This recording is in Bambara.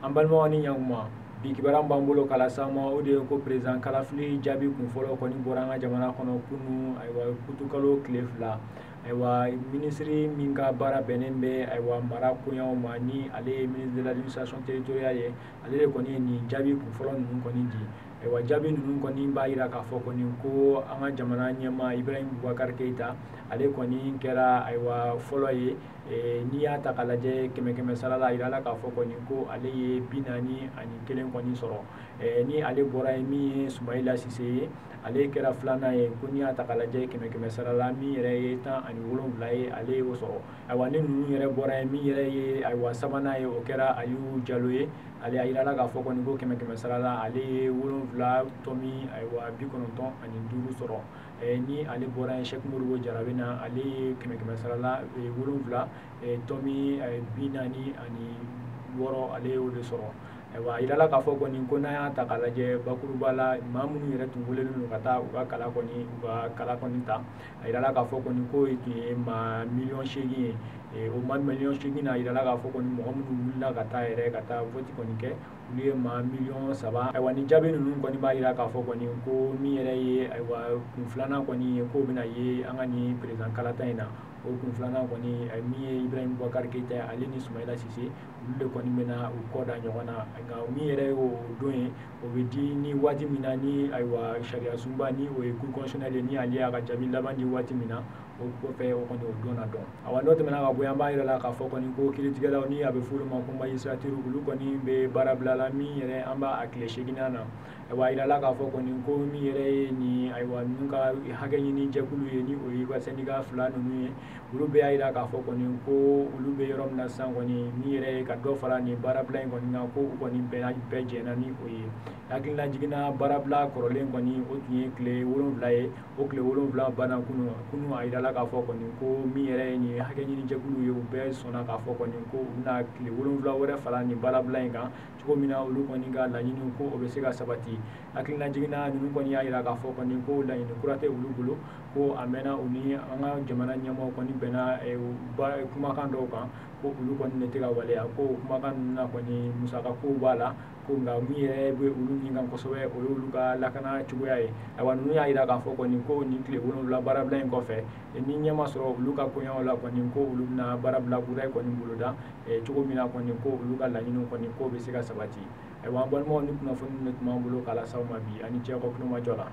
An balimaw ni ɲankuma, bi kibaruya b'an bolo k'a las'aw ma, o de ye ko président kalafili jaabi kunfɔlɔ kɔni bɔra an ka jamana kɔnɔ kunun, ayiwa, utukalo tile 2. Ayiwa, minisiri min ka baara bɛnnen bɛ, ayiwa, mara koɲaw ma, ni ale ye ministre de l'administration territoriale ye, ale de kɔni ye nin jaabi kunfɔlɔ ninnu kɔni di. Ayiwa, jaabi ninnu kɔni b'a jira k'a fɔ kɔni ko an ka jamana ɲɛmaa Ibrahim Boubacar Keïta, ale kɔni kɛra, ayiwa, fɔlɔ ye. N'i y'a ta k'a lajɛ kɛmɛ kɛmɛ sara la, a yirala k'a fɔ kɔni ko ale ye 41 kɔni sɔrɔ. Ni ale bɔra yen, min ye Soumaïla Cissé ye, ale kɛra filanan ye, ko n'i y'a ta k'a lajɛ kɛmɛ kɛmɛ sara la, min yɛrɛ ye 17 ye, ale y'o sɔrɔ. Ayiwa, ni ninnu yɛrɛ bɔra yen, min yɛrɛ ye, ayiwa, sabanan ye, o kɛra Aliou Diallo ye. Ale a yirala k'a fɔ kɔni ko kɛmɛ kɛmɛ sara la, ale ye 7 tɔmi, ayiwa, 95 sɔrɔ. Ni ale bɔra yen, Cheick Modibo Diarra bɛ na, ale ye kɛmɛ kɛmɛ sara la 7 tɔmi 46, ale y'o de sɔrɔ. Ayiwa, a yirala k'a fɔ kɔni ko n'an y'a ta k'a lajɛ bakuruba la, maa minnu yɛrɛ tun welelen don ka taa u ka kala kɔni, u ka kala kɔni ta, a yirala k'a fɔ kɔni ko tun ye maa 8 miliyɔn ye. O maa 8 miliyɔn na, a yirala k'a fɔ kɔni mɔgɔ minnu wulila ka taa yɛrɛ ka taa vote kɔni kɛ, olu ye maa 3 miliyɔn. Ayiwa, ni jaabi ninnu kɔni b'a jira k'a fɔ kɔni ko min yɛrɛ ye, ayiwa, kun filanan kɔni ye, k'o bɛna ye an ka nin président kalata in na. O kun filanan kɔni, min ye Ibrahim Boubacar Keïta ye, ale ni Soumaïla Cissé, olu de kɔni bɛna u kɔ da ɲɔgɔn na. Nka min yɛrɛ ye o don ye, o bɛ di ni waati min na, ni, ayiwa, sariya sunba, ni o ye cour constitutionnelle ye, ni ale y'a ka jaabi laban di waati min na, o kɔfɛ, o kɔni o don na dɔn. Awa, n'o tɛmɛna ka bɔ yen, an b'a yira la k'a fɔ kɔni ko kiiritigɛlaw, ni a bɛ f'olu ma ko magistrature, olu kɔni bɛ baara bila la, min yɛrɛ an b'a a tile 8nan na. Ayiwa, a yirala k'a fɔ kɔni ko min yɛrɛ ye nin, ayiwa, ninnu ka hakɛ ɲini jɛkulu ye, ni o ye ka syndicat fila ninnu ye, olu bɛɛ y'a jira k'a fɔ kɔni ko olu bɛ yɔrɔ min na sisan kɔni, min yɛrɛ ye ka dɔ fara nin baarabila in kɔni kan, ko u kɔni bɛɛ jɛnna ni o ye. Hakilina jiginna, baarabila kɔrɔlen kɔni, o tun ye tile 7 ye. O tile 7 banna kunun. Kunun, a yirala k'a fɔ kɔni ko min yɛrɛ ye nin hakɛ ɲini jɛkulu ye, u bɛɛ sɔnna k'a fɔ kɔni ko u bɛna tile 7 wɛrɛ fara nin baarabila in kan, cogo min na olu kɔni ka laɲini ko o bɛ se ka sabati. Hakilina jiginna, ninnu kɔni y'a jira k'a fɔ kɔni ko laɲini kura tɛ olu bolo, ko a mɛnna u ni an ka jamana ɲɛmɔgɔ kɔni bɛnna kumakan dɔw kan, ko olu kɔni de tɛ ka waleya, ko kumakan ninnu na kɔni musaka kow b'a la, ko nka min yɛrɛ bɛ olu ɲin kan kosɛbɛ, o y'olu ka lakana cogoya ye. Ayiwa, ninnu y'a jira k'a fɔ kɔni ko nin tile 7 baarabila in kɔfɛ, ni ɲɛ ma sɔrɔ olu ka koɲaw la kɔni, ko olu bɛna baarabila kura kɔni boloda, cogo min na kɔni ko olu ka laɲiniw kɔni ko bɛ se ka sabati. Ayiwa, an balimaw, ni kunnafoni de tun b'an bolo k'a las'aw ma bi. Ani cɛ ka kulomajɔ la.